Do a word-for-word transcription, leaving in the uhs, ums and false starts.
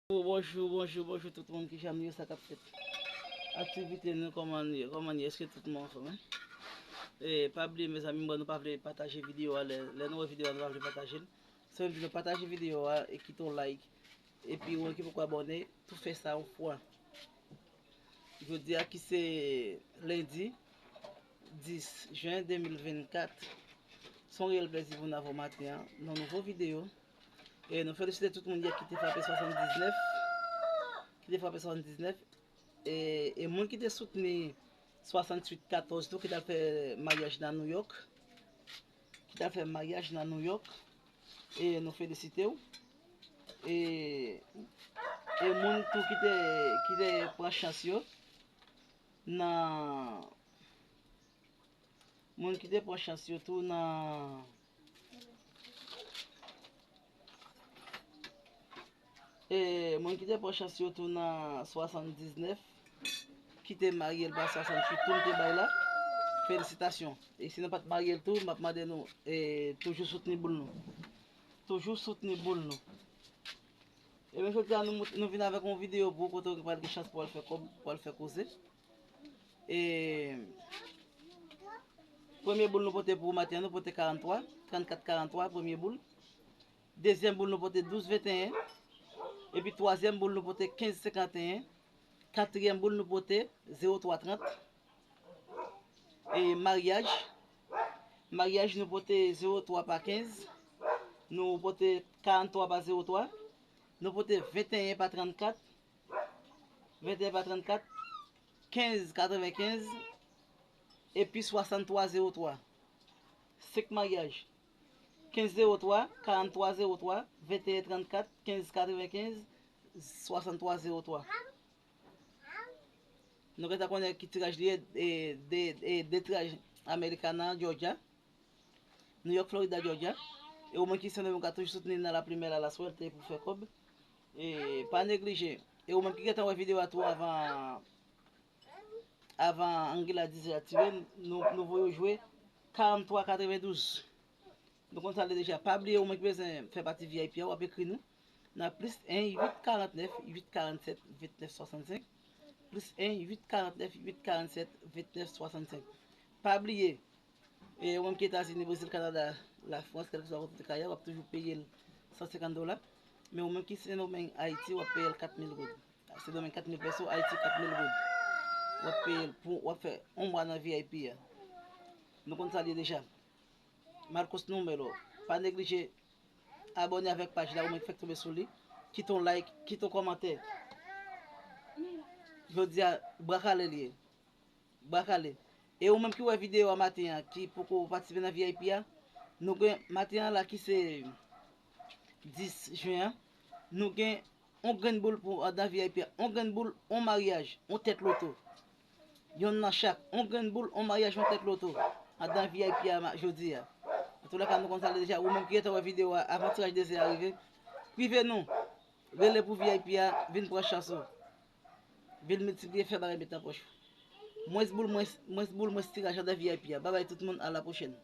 Bonjou, bonjou, bonjou tout moun, kijan nou ye, sa k ap fèt? Aktivite nou, kòman nou ye? Kòman nou ye? Èske tout moun anfòm, en? E pa bliye, mezanmi, mwen, nou pa vle pataje videyo a, lè, lè nou wè videyo a, nou pa vle pataje l. Se menm di nou pataje videyo a e kite yon like. Epi ou ki poko abòne, tou fè sa yon fwa. Jodi a ki se lendi dis jen de mil vennkat, se yon reyèl plèzi pou n avè w maten an nan nouvo videyo. E nou felisite tout moun yè ki te frape swasanndiznèf, ki te frape swasanndiznèf, e, e moun ki te soutni swasanntuit katòz tou, ki t al fè maryaj nan Nouyòk, ki t al fè maryaj nan Nouyòk, e nou felisite w. E, e moun tou ki te, ki te pran chans yo nan, moun ki te pran chans yo tou nan, e, moun ki te pran chans yo tou nan swasanndiznèf, ki te marye l pa swasanntuit tou, m te bay la, felisitasyon. E si nou pa t marye l tou, m ap mande nou, e, toujou soutni boul nou. Toujou soutni boul nou. Ebyen, jodi a nou, nou vin avèk yon videyo pou kote w pral gen chans pou w al fè kòb, pou w al fè koze. E premye boul nou pote pou maten an, nou pote karanntrwa, trannkat karanntrwa, premye boul. Dezyèm boul nou pote douz venteyen. Epi twazyèm boul nou pote kenz senkanteyen. Katriyèm boul nou pote zewo twa trant. E maryaj, maryaj nou pote zewo twa pa kenz. Nou pote karanntrwa pa zewo twa. Nou pote venteyen pa trannkat. Venteyen pa trannkat. Kenz katrevenkenz. Epi swasanntwa zewo twa. Senk maryaj. Kenz zewo twa, karanntrwa zewo twa, venteyen trannkat, kenz katrevenkenz, swasanntwa zewo twa. Nou gentan konnen ki tiraj li ye, e, de, e, de tiraj Americana, Georgia. New York, Florida, Georgia. E ou menm ki Sendomeng, ou ka toujou soutni nan lapli, men la, la swèlte pou fè kòb. E pa neglije. E ou menm ki gentan wè videyo a tou avan, avan Anguila Dizè a tire, nou, nou voye w jwe karanntrwa katrevendouz. Nou konn sa l ye deja. Pa bliye, ou menm ki bezwen fè pati V I P a, w ap ekri nou nan plis en uit karannèf uit karannsèt vennèf swasannsenk. Plis en uit karannèf uit karannsèt vennèf swasannsenk. Pa bliye, e ou menm ki Etazini, Brezil, Kanada, Lafrans, kèlkeswa kote w te ka ye, w ap toujou peye l san senkant dola. Men ou menm ki Sendomeng, Ayiti, w ap peye l kat mil goud. Sendomeng kat mil peso, Ayiti kat mil goud. W ap peye l pou w ap fè yon mwa nan V I P a. Nou konn sa l ye deja. Marcos Numero. Pa neglije abòne avèk paj la, ou menm ki fèk tonbe sou li. Kite yon like, kite yon kòmantè. Jodi a, bra kale l ye. Bra kale. E ou menm ki wè videyo a maten an, ki poko patisipe nan V I P a, nou gen maten an la ki se dis jen an, nou gen yon grenn boul pou andan V I P a, yon grenn boul, yon maryaj, yon tèt loto. Yonn nan chak, yon grenn boul, yon maryaj, yon tèt loto andan V I P a ma-, jodi a. Antoulèka, nou konn sa l ye deja, ou menm ki gentan wè videyo a avan tiraj dezè a rive, prive nou, rele pou V I P a, vin pran chans ou. Vin miltipliye, fè bagay met nan pòch ou. Mwens boul, mwens, mwens boul, mwens tiraj andan V I P a. Babay tout moun, a la pwochèn.